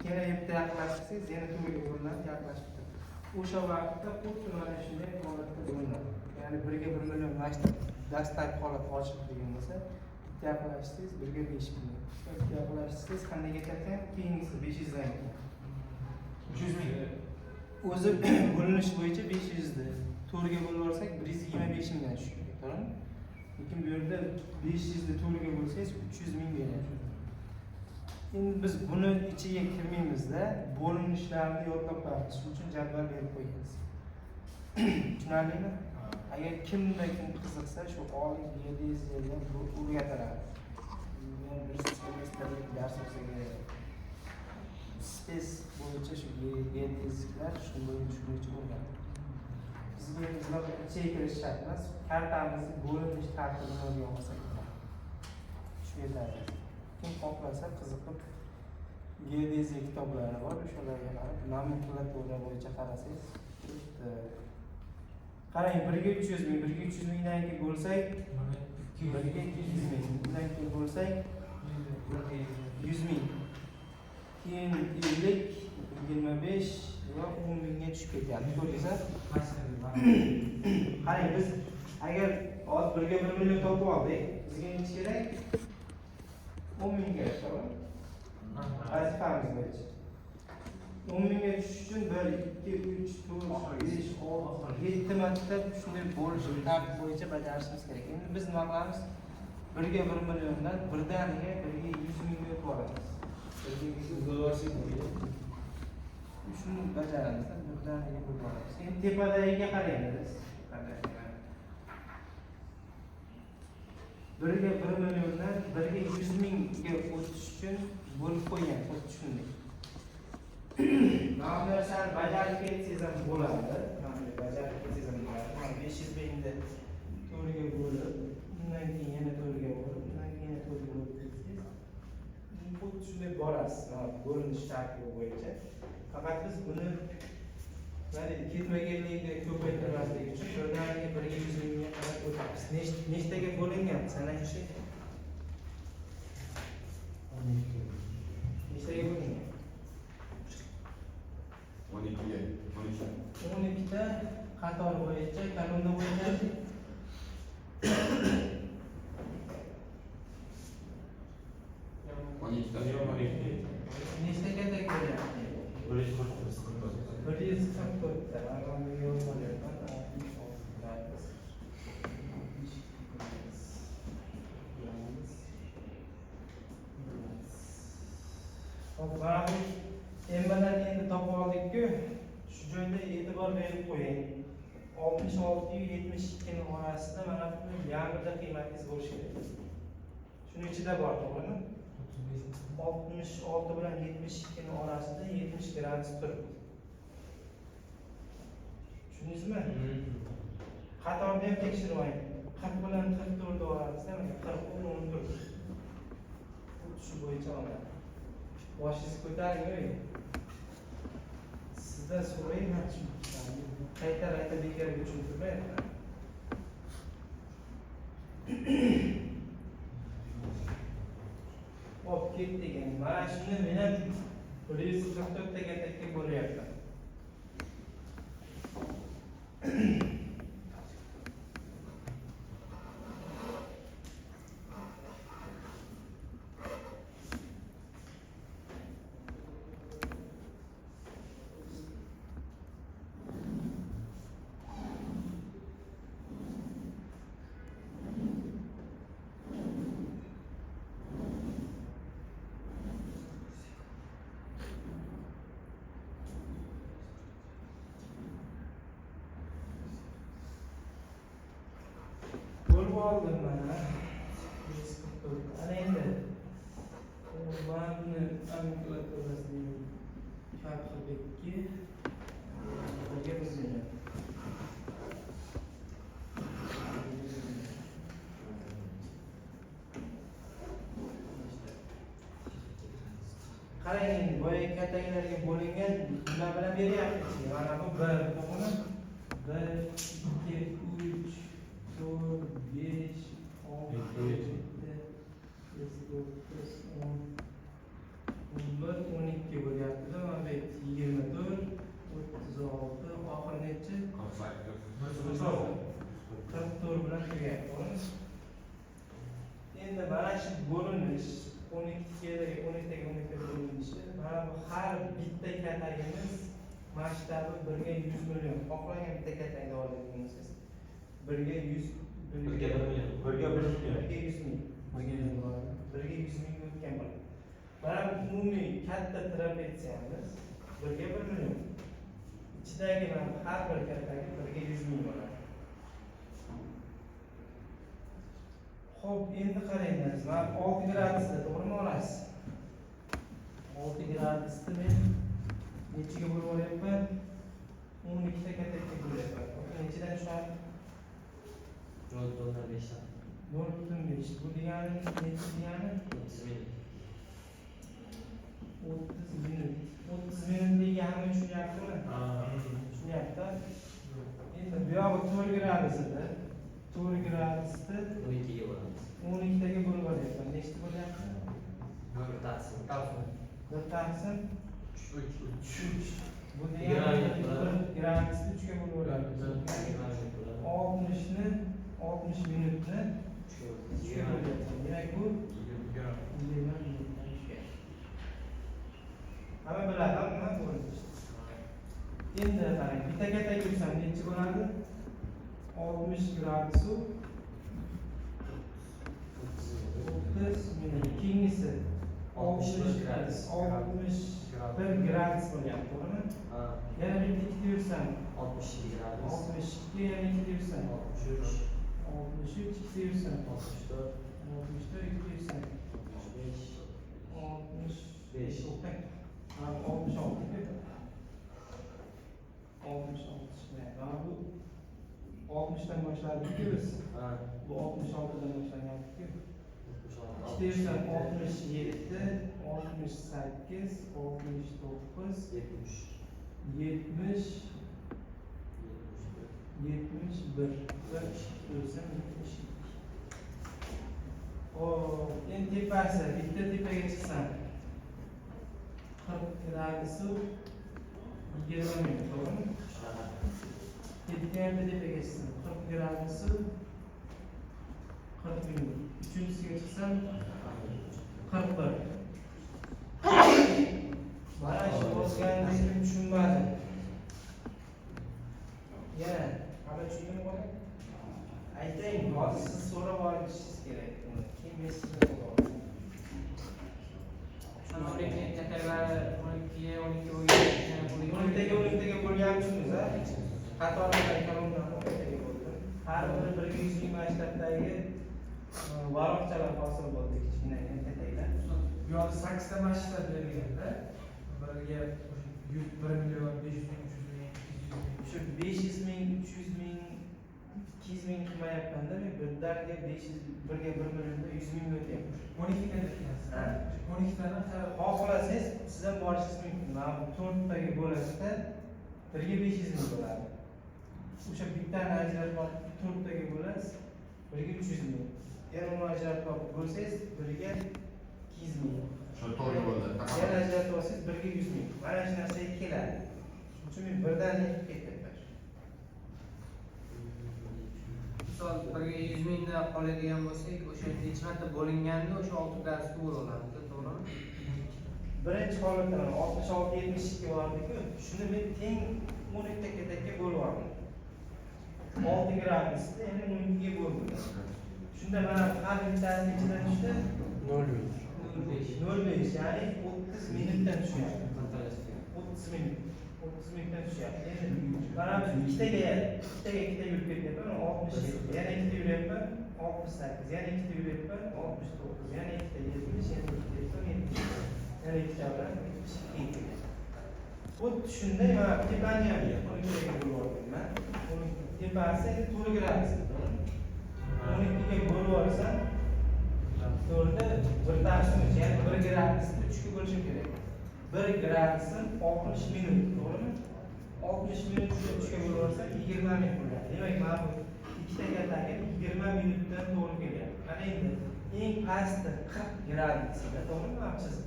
Yana bitta yaqinlashtirsangiz, yana to'rtga bo'linadi, yaqinlashib turadi. O'sha vaqtda xuddi mana shunday holatda bo'linadi. Ya'ni 1 ga 1 million mana shu dastlabki holat ochiq degan bo'lsa, bitta yaqinlashtirsangiz 1 ga 5 million. Bitta yaqinlashtirsangiz qanday ketarkan? Keyingisi 500 dan keyin. 300 ming. O'zi bo'linish bo'yicha 500 ni 4 ga bo'lib olsak 125 mingdan tushib ketadi, to'g'rimi? Lekin bu yerda 500 ni 4 ga bo'lsangiz 300 ming beryapti. Endi biz buni ichiga kirmaymizda, bo'linishlarni yodlab qo'yamiz. Shuning uchun jadval berib qo'yganmiz. Tushunarlimi? Agar kimda kim qiziqsa, shu oliy geodeziyaga bu o'rgatiladi. Men bir semestrlik dars olsa kerak. Spes bo'yicha shu geodeziklar shu bo'yicha o'rgatadi. Bizga endi bunaqa ichiga kirish shart emas, kartamizni bo'linish tartibini o'rganib olsak bo'ladi. Shu yetarli. Kim xohlasa qiziqib geodeziya kitoblari bor, o'shalarga qarab nomenklatura bo'yicha qarasangiz, bitta qarang, 1 ga 300 ming, 1 ga 300 mingdan keyin bo'lsak, 1 ga 200 ming, undan keyin bo'lsak 100 ming. Keyin 50, 25 va 10 mingga tushib ketyapti. Ko'rdingizmi? Qarang, biz agar hozir 1 ga 1 million topib oldik, bizga necha kerak? 10 ming kerak, to'g'rimi? Vazifamiz bo'yicha. 10 mingga tushish uchun 1, 2, 3, 4, 5, 6, 7 marta shunday bo'lish tartib bo'yicha bajarishimiz kerak. Endi biz nima qilamiz? 1 ga 1 milliondan birdaniga 1 ga 100 mingga o'tib olamiz. 1 ga 100 ming. Shuni bajaramiz, birdaniga bo'lib olamiz. Endi tepadagiga qaraymiz. Qanday? 1 ga 1 milliondan 1 ga 100 mingga o'tish uchun bo'lib qo'ygan, xuddi shunday. Mana bu narsani bajarib ketsangiz ham bo'ladi. Mana bunday bajarib ketsangiz ham bo'ladi. Mana 500 mingni 4 ga bo'lib, undan keyin yana 4 ga bo'lib, undan keyin yana 4 ga bo'lib ketsangiz, xuddi shunday borasiz. Mana bo'linish tartibi bo'yicha. Faqat biz buni mana ketma-ketlikni ko'paytirmaslik uchun birdaniga 1 ga 100 mingga qarab o'tamiz. Nechtaga bo'lingan? Sanangchi. Nechtaga bo'lingan? 12 ga. 12. 12 ta qator bo'yicha, kolonna bo'yicha 12 ta. Nechta katak bo'lyapti? 144 ta. Mana buni yo'l olyapman. 66 gradus. 62 gradus. Hop, mana bu embadan endi topib oldik-ku. Shu joyda e'tibor berib qo'ying. 66 yu 72 ning orasida mana bu yarmida qiymatingiz bo'lishi kerak. Shuning ichida bor, to'g'rimi? 66 bilan 72 ning orasida 70 gradus turibdi. Tushundingizmi? Qatorni ham tekshirib oling. 40 bilan 44 orasida mana 40 10 turibdi. Xuddi shu bo'yicha oladi. Boshingizni ko'taring, ey. Sizdan so'rayman shu. Qayta qayta bekorga tushuntirmayapman. Hop, ketdik endi. Mana shuni men ham 144 ta katakka bo'lyapman. Bo'lib oldim mana. 144. Ana endi mana buni nomenklaturasining farqi 2 1 ga 1 million. Qarang endi boyagi kataklarga bo'lingan nima bilan beryapti ichiga. Mana bu 1, to'g'rimi? 1, 2, 3, 4, 5, 6, 7, 8, 9, 10, 11, Bir 12 bo'lyapti-da, mana bu 24, 36, oxiri nechi? 48. 44 bilan tugayapti, to'g'rimi? Endi mana shu bo'linish 12 ga 12 ga 12 bo'linishi, mana bu har bitta katagimiz masshtabi 1 ga 100 million. Xohlagan bitta katagni oladigan bo'lsangiz, 1 ga 100. 1 ga 1 million. 1 ga 1 million. 1 ga 100 ming. 1 ga 100 ming bo'ladi. 1 ga 100 mingga o'tgan bo'ladi. Mana bu umumiy katta trapetsiyamiz 1 ga 1 million. Ichidagi mana har bir katagi 1 ga 100 ming bo'ladi. Xo'p, endi qaranglar, mana 6 gradusda to'g'rimi olasiz? 6 gradusni men nechiga bo'lib olyapman? 12 ta katakka bo'lyapman. Nechidan tushadi? 0,5 dan. 0,5. Bu degani nechi degani? 30 minut. 30 minut. 30 minut degan hamma tushunyaptimi? Tushunyapti. Endi bu yog'i 4 gradus edi. 4 gradusni 12 ga bo'lamiz. 12 taga bo'lib olyapman. Nechta bo'lyapti? 1 taqsim. 1 taqsim 3. 3. Bu Yigirma degani minut bo'ladi. 1 gradusni 3 ga bo'lib olyapmiz. 20 minut bo'ladi. 60 ni, 60 minutni 3 ga bo'lyapman. Demak, bu 20 minutdan tushyapti. Hamma biladi, nima bo'linishi. Endi qarang, bitta katak yursam nechi bo'ladi? 60 gradusu 30 minut. Keyingisi 61 gradus. 61 gradus bo'lyapti, to'g'rimi? Ha. Yana bitta ikkita yursam 62 gradus. 62, yana ikkita yursam 63. 63, ikkita yursam 64. 64, ikkita yursam 65. 65, to'xtang. Mana bu 66 ku. 66 chiqmayapti. Mana bu 60 dan boshladik-ku biz. Ha. Bu 66 dan boshlanyapti-ku. 66. Ikkita yursam 67, 68, 69, 70. 70, 71. 71 va ikkita yursam 72. Xo'p, endi tepasi, bitta tepaga chiqsam 40 gradusu 20 minut, to'g'rimi? Shunaqa. Bitta ham tepaga chiqsam 40 gradusu 40 minut. Uchinchisiga chiqsam 41. Mana shu o'zganini hech kim tushunmadi. Yana hamma tushundimi bola? Aytang, hozir siz so'rab olishingiz kerak buni. Keyin men sizni so'rab olaman. 12 kataklari 12 12 bo'lgan. 12 taga 12 taga bo'lganmisiniz, a? Qatorlar kolonnani 12 taga bo'ldim. Har biri 1 ga 100 ming masshtabdagi varaqchalar hosil bo'ldi, kichkinagina kataklar. Bu yoqda sakkizta masshtab berilganda, 1 ga 1 million, 500 ming, 300 ming, 200 ming. Shu 500 ming, 300 ming, 200 ming qilmayapman-da, men birdaniga 500, 1 ga 1 millionda 100 mingga o'tyapman. 12 ta ekansiz. Ha. 12 tani. Xohlasangiz, siz ham borishingiz mumkin. Mana bu to'rttaga bo'lasizda, 1 ga 500 ming bo'ladi. O'sha bittani ajratib olib to'rttaga bo'lasiz, 1 ga 300 ming. Yana uni ajratib olib bo'lsangiz, 1 ga 200 ming. Shu to'g'ri bo'ldi. Yana ajratib olsangiz, 1 ga 100 ming. Mana shu narsaga keladi. Shuning uchun men birdaniga qilib ketyapman. Misol, 1 ga 100 mingdan qoladigan bo'lsak, o'sha necha marta bo'linganda o'sha 6 gradusga bo'la olamiz, to'g'rimi? Birinchi holatda mana 66, 72 bordi-ku, shuni men teng 12 ta katakka bo'lib oldim. 6 gradusni endi 12 ga bo'ldim. Shunda mana har bittasi nechidan tushdi? 0,5. 0,5, ya'ni 30 minutdan tushyapti. 30 minut. 30 minutdan tushyapti. Endi mana bu ikkitaga ikkita yurib ketyapman, 67. Yana ikkita yuryapman, 68. Yana ikkita yuryapman, 69. Yana ikkita 70, yana ikkita yursam 70. Yana ikkita bilan 72 kelyapti. Xuddi shunday mana tepani ham 12 ga bo'lib oldim man. 12 tepasi endi 4 gradus, to'g'rimi? 12 ga bo'lib olsam, to'rtda bir taqsim uch, ya'ni 1 gradusni 3 ga bo'lishim kerak. 1 gradusim 60 minut, to'g'rimi? 60 minutni 3 ga bo'lib olsam 20 minut bo'ladi. Demak, mana bu ikkita katagim 20 minutdan to'g'ri kelyapti. Mana endi eng pasti 40 gradusida, to'g'rimi? Mana chiziq.